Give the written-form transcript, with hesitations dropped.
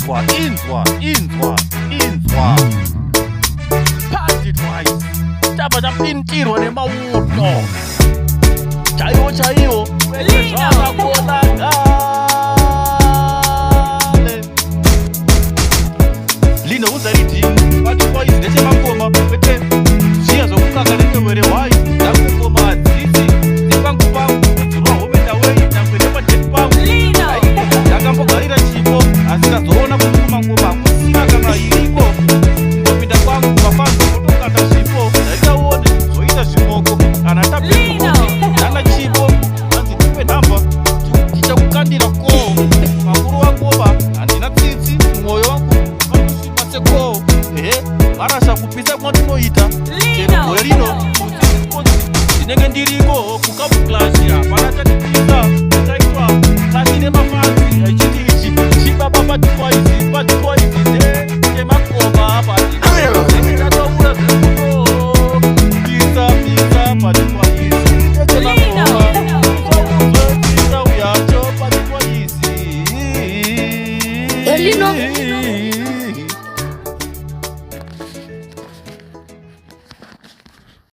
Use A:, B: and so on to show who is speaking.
A: Inzwa, inzwa, inzwa, inzwa. Party twice. Tabva tapindirwa nemauto. Chaiwo chaiwo. Zvakakonakale. Lino uza ridhimu. Party twice ndechemangoma kwete zviya zvokukaka nenewere hwai dzakungoma hadzisi dzepangu pangu kudzurwa home ndawei nyangwe nepadheti pangu ndakambogarira chipo asi ndazoona kuti kumangoma hakusina kana iriko kungopinda kwangu mafanzi otokanda zvipo ndaitaone zvoita zvimoko kana tabvekuti ndana chipo hanzi tipe nhamba tichakukandira ko makuru wangoma handina tsitsi mwoyo wangu vanosviba sekoo ehe marasha kupisa kwandinoita chero gore rino ndinenge ndiriko kukamuklashi hapana chatipisa chaitwa klashi nemafanzi achiti ichi chibaba patwaisi patwaisi ndechemakoma apa tataura zvekuto pisa pisa patwaisi ndechemakoma pisa uyacho patwaisi
B: Elino.